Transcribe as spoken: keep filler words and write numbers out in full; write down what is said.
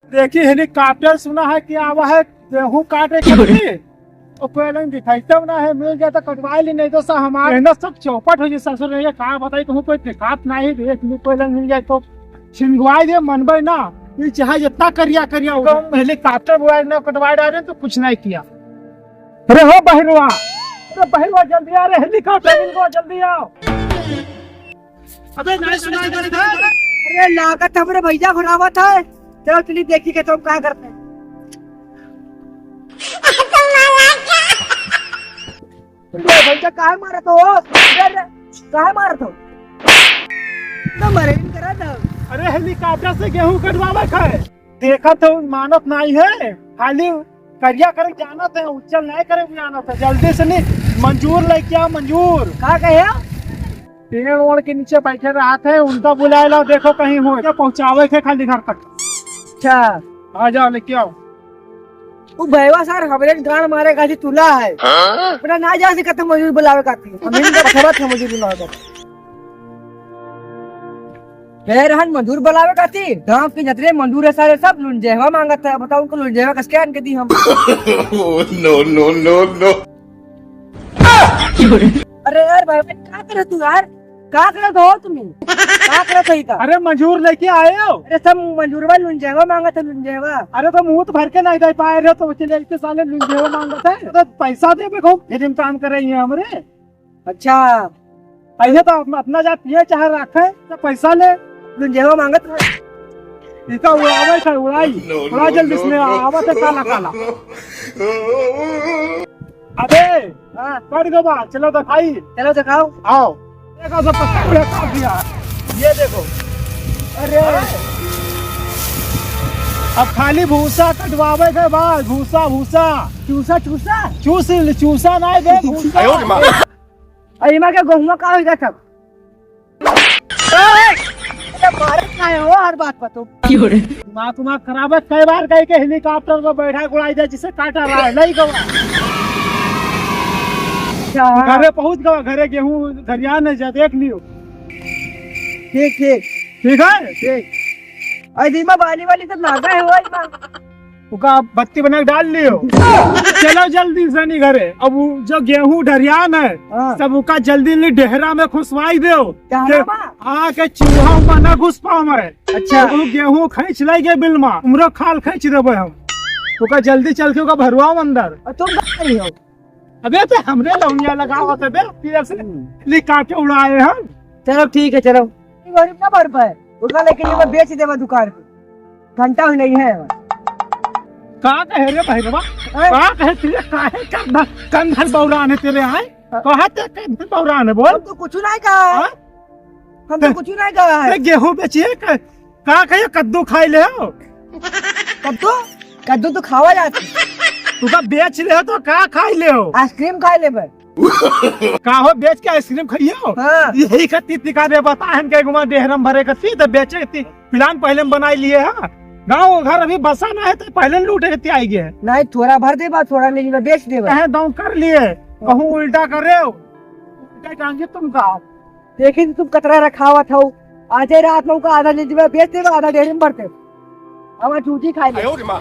देखी, helicopter सुना है कि आवा है गेहूं काटे के लिए। और कोई लोग दिखाई तब ना है, मिल जाए तो कटवाई ली, नहीं तो सा हमारे मेहनत सब चौपट हो जाए ससुर। ये का बताई तुमको, कोई दिखात नहीं, देख ली कोई लोग मिल जाए तो छिनवाई दे, मनबे ना। ये चाहे जितना करिया करिया हो, हम helicopter बुलाए ना, कटवाई डाले तो कुछ नहीं किया। अरे हो बहिरवा, अरे बहिरवा जल्दी आ रे, helicopter मिल गो, जल्दी आओ। अबे नहीं सुनाई देत है। अरे लागत हमरे भैया घुरावत है। चलो चली देखी के तुम का करते हैं। अरे भैया काहे मारत हो? अरे, अरे, काहे मारत हो? तो मरे भी करा दो। अरे helicopter से गेहूं कटवावे का है। देखा तो मानत नहीं है, खाली करिया करे जानत है, उज्जल नहीं करे भी जानत है। जल्दी से नहीं, मंजूर लेके आ, मंजूर। का कहे? पेड़ ओड़ के नीचे बैठे रहत है, उनका बुलाए लाओ, देखो कहीं हो तो पहुँचावे के खाली घर तक। अच्छा। आ जाओ, लेके आओ। उ भैया सर हमरे गांड मारे का जी तुला है। हाँ? अपना ना जा सकत मजूर बुलावे का थी। हम इनका खबर था मजूर बुलावे का। हे रहन मजूर बुलावे का थी। गांव के जतरे मजूर है सारे सब लुंजेवा मांगत है। बताओ उनको लुंजेवा कस के आन के दी हम। Oh, no, no, no, no। अरे यार भाई, भाई, का करत तू यार? का करत हो तुम? का करत हो इधर? अरे मजूर लेके आए हो? अरे सब मजूरवा लुंजेवा मांगत है, लुंजेवा। अरे तो मुंह तो भर के नहीं दे पाए रहे, तो चले इतने साले लुंजेवा मांगत है। तो पैसा दे बे, खूब फिल्म काम कर रही है हमरे। अच्छा। पहले तो अपना, अपना जा पिए चाहे रखे, तो पैसा ले, लुंजेवा मांगत है। इका उड़ावे छै, उड़ाई। No, no, उड़ा जल्दी no, से, no। आवत है काला, काला। अबे, हाँ। कट गो बा, चलो दिखाई। चलो दिखाओ। आओ। देखो सब पत्ता उड़ा काट दिया। ये देखो। अरे। अब खाली भूसा कटवावे के बाद, भूसा, भूसा। चूसा, चूसा? चूस, चूसा ना है बे, भूसा। आयो रे माँ। अरे, इमा के गेहुआ का होइगा सब? ए, अरे, मारत काहे हो हर बात पर तुम? क्यों रे? दिमाग, दिमाग खराब है, कई बार कह के helicopter में बैठा के उड़ाई दे, जिसे काटा रहा है, नहीं गवा। अच्छा। घरे पहुंच गवा, घरे गेहूं धरिया नहीं जा, देख लियो। ठीक, ठीक। ठीक है? ठीक। अरे, दिमा बाली वाली तो नागा है, हो, इमा। उका बत्ती बना के डाल लियो। चलो जल्दी से नहीं घरे। अब उ जो गेहूं ढरियान है, हाँ। सब उका जल्दी ले डेहरा में खुसवाई देओ। क्या के नाम है? आके चूहा उमा ना घुस पावे। अच्छा। अब उ गेहूं खींच लेगे बिल मा, उमरो खाल खींच देबे हम। उका जल्दी चल के उका भरवाओ अंदर। और तुम कहाँ रही हो? अबे तो हमरे लौनिया लगावत है बे, फिर से हम्म। लिखा के उड़ाए हम। चलो ठीक है, चलो। गरीब ना भर पाए, उनका लेके ये मैं बेच देवा दुकान पे, घंटा भी नहीं है। का कहे रे भैरवा? हैं? का कहे तेरे, काहे कंधा, कंधर बौरान है तेरे आए? हाँ। कहा ते कंधर बौरान है, बोल। हम तो कुछ नहीं कहा है। हाँ? हम तो कुछ नहीं कहा है। ते गेहूं बेचिए का? का कहियो, कद्दू खाई ले हो? कद्दू? कद्दू तो खावा जात है। तू का बेच ले हो तो का खाई ले हो? आइसक्रीम खाई ले बे। का हो, बेच के आइसक्रीम खाइए हो? हाँ। यही खातिर तिका दे बता हन के गुमा डेहरम भरे खातिर तो बेचे खातिर plan पहले हम बनाई लिए है। गाँव घर अभी बसा ना है तो पहले लूटे खातिर आई गए। नहीं, थोड़ा भर दे बा, थोड़ा ले ले, बेच दे बा। कहे दम कर लिए, कहूँ उल्टा करे हो, उल्टा टांगे तुम का। देखी तो तुम कतरा रखावत हो, आजे रात में उनका आधा ले लेबे, बेच देबे, आधा डेहरी में भर देबे। अब चूजी खाई ले। आयो रे माँ।